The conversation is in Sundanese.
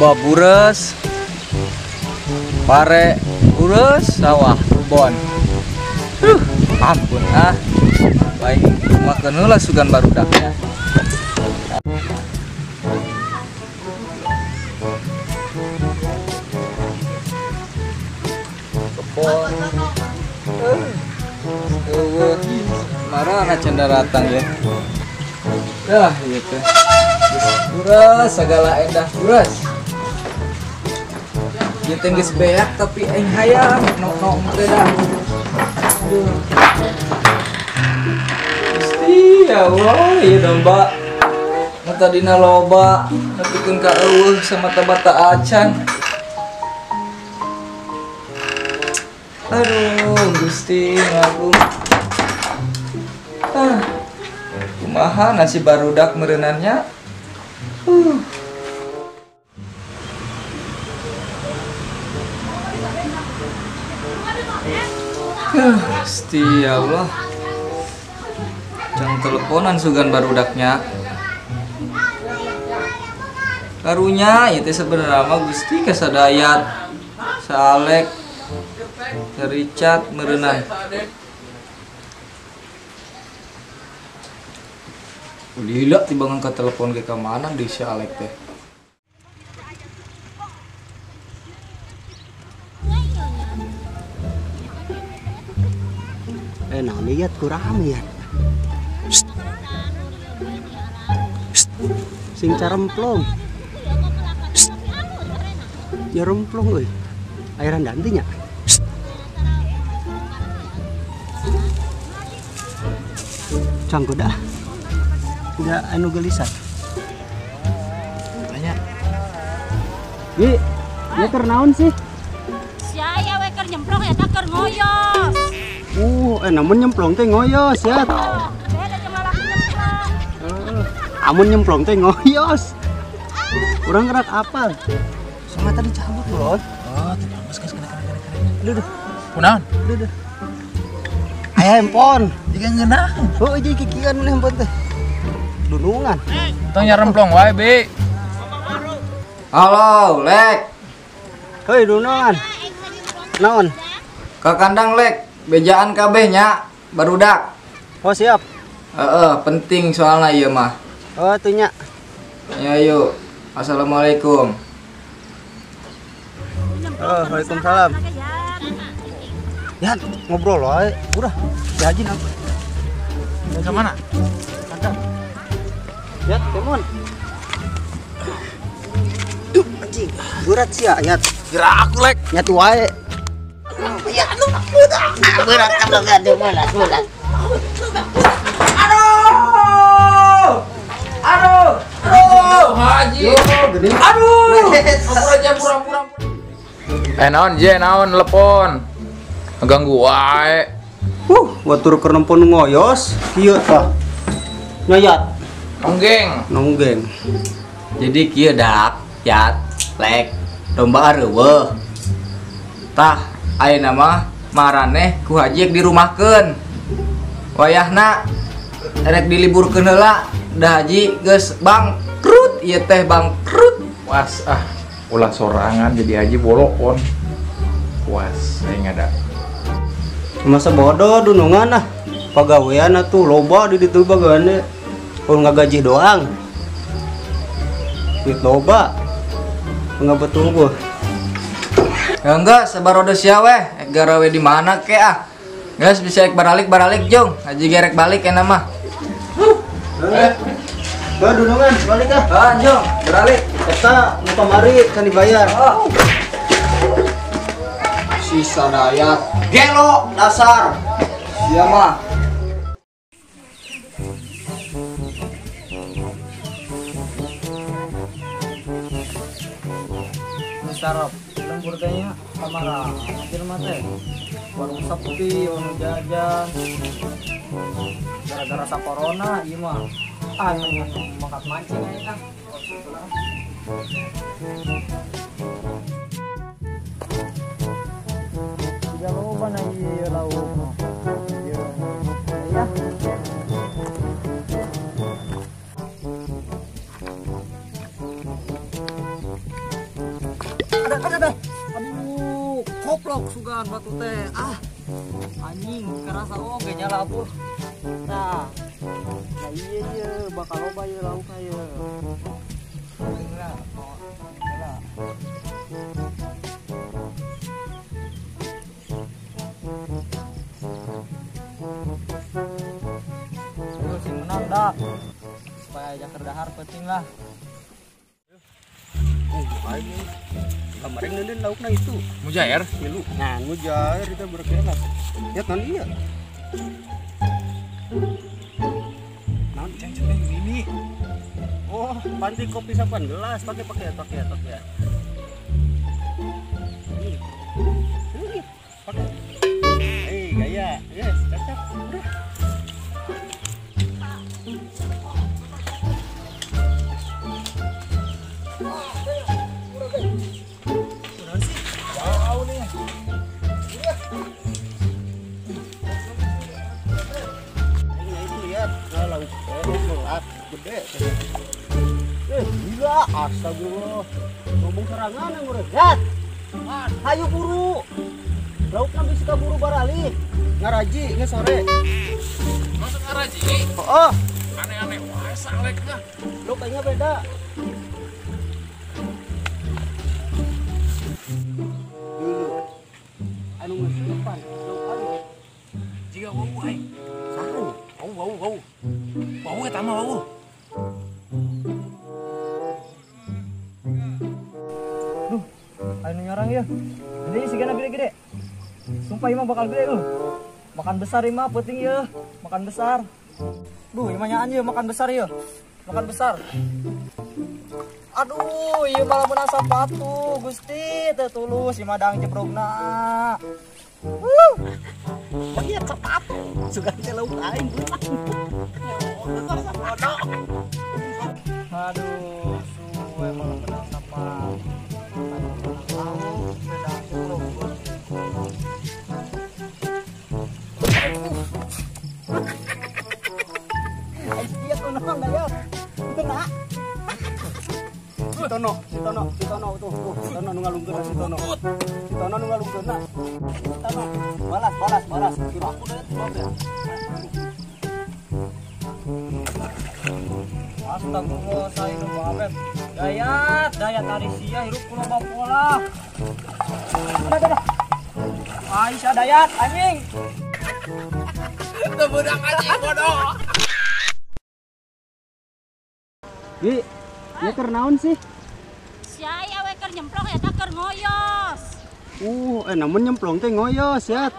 Domba bures, pare bures, sawah kebon. Ampun ah. Baik, makan heula sugan barudaknya. Kebon. Eueuh, marana cendaratang ya. Dah ieu teh. Bures segala endah bures. Ieu teh geus beak tapi aing hayang nok-nok teh dah. Aduh. Gusti ya Allah, ieu domba. Nu tadina loba, nepikeun ka eueuh samata-mata acan. Aduh, Gusti ngagung. Ah. Kumaha nasi barudak merenannya? Gusti ya Allah. Jangan teleponan sugan barudaknya. Karunya itu sebenarnya mah Gusti kasadayat. Salek, Richard merenang. Lila tiba ngangkat telepon ke mana di si Alek teh. Nah lihat kurang ya. Psst. Psst. Sing caremplong. Psst. Ya remplong euy. Airan dantinya. Psst. Canggo dah. Enggak anu gelisah. Tanya. Bi, ya keur naon sih? Sia we keur nyemplong eta keur ngoyos. Namun nyemplong teh ngoyos ya. Beda jeung lalaki nyemplong. Amun nyemplong teh ngoyos. Urang gerak apal. Sama tadi cabut loh. Oh, tidak geus kena kena kena. Aduh. Kunaon? Aduh. Aya handphone. Jiga ngeunah. Heuh, jeung kikian mun handphone teh. Dunungan. Tong nyaremplong wae, Bi. Halo, Lek. Heuy, dunungan. Naon? Ke kandang, Lek. Bejaan kabeh nya, barudak. Oh, siap. Heeh, penting soalna ieu mah. Oh, atuh nya. Ya yuk. Assalamualaikum. Oh, waalaikumsalam. Ya, ngobrol wae. Udah, dihaji apa? Ke mana? Kandang. Ya, kemon. Duh, anjing. Berat sia, nyat. Gerak aku, Lek. Nyat wae. Ya, berat kamu gaduh mulas mulas. Aduh! Aduh! Aduh! Haji. Aduh! Ampura pura-pura. Naon je, naon telepon. Ganggu wae. Watur keur nempon ngoyos, kieu tah. Nyayat. Nonggeng. Nonggeng. Jadi kieu dak, yat, lek, domba areuweuh. Tah, ayeuna mah maraneh ku haji dirumahkeun. Wayahna rek diliburkeun heula, da haji geus bangkrut, ieu teh bangkrut. Puas ah, ulah sorangan jadi haji bolokon. Puas, aing ada. Masa bodoh dunungan ah. Pagawean atuh loba di ditu pagawean. Kalau nggak gaji doang, duit loba, nggak betul gua. Ya enggak, sabarodo sia weh, garawe di mana ke ah? Guys bisa ek baralik jong, haji gerek balik enak mah. Dunungan balik ah. Ah jong, beralik. Eta nu kamari can dibayar. Oh. Sisa dayat, gelo dasar. Sia mah. Sarap lembur teh nya kamara jelema teh warung sepi warung jajan gara-gara sa corona ieu mah ah mangkat mancing aja ah. Tiga loba na ieu lauk mah. Ya. Sugan batu teh. Ah. Anjing kerasa oge nya labuh. Tah. Nah iya ieu bakal loba ieu laukna ieu. Heula, heula. Ayo sing menang dah. Supaya aja kerdahar penting lah. Aing kemarin neundeun laukna itu. Mujair? Milu. Nah, mujair itu berkelas. Ya kan iya. Naon ceng-ceng ini. Oh, panti kopi 8 gelas pakai pakai pakai pakai. Ini. Ini pakai. Eh, gaya. Yes, cocok. Udah. Gede. Gila, astagfirullah. Ngomong serangan yang udah. Hayu buru. Laukna bisa kaburu barali. Ngaraji nge sore. Masuk ngaraji? Oh. Aneh-aneh wae salekna. Lu kayaknya beda. Dulu. Anu ngeusepan, lauk anu. Jiga wau aing. Saha? Wau wau wau. Wau eta mah wau. Duh, ayo nyarang ya. Gede sih gede-gede. Sumpah imah bakal gede lu. Makan besar imah penting ya. Makan besar. Duh, imah nyaan ya makan besar ya. Makan besar. Aduh, ieu malah meunang sapatu, Gusti, teu tulus imah dang jebrogna. Wuh. Lihat sepatu, sugan teh lauk aing beunang. Aduh, suwe malah menang sepatu. Lauk, sedang jebrog. Iya kunaon da ya. Kena. Si Tono, si Tono, si Tono tuh, tuh, si Tono nu ngalungkeun si Tono. Si Tono nu ngalungkeun. Si Tono, balas, balas, balas. Kira aku deh ya. Astagfirullah, saya hidup banget. Dayat, dayat ari sia hirup kulo pola. Ada, ada. Aisyah Dayat, anjing. Teu beunang anjing bodoh. Gi, ya keur naon sih? Sia we keur nyemplong eta keur ngoyos. Namun nyemplong teh ngoyos ya.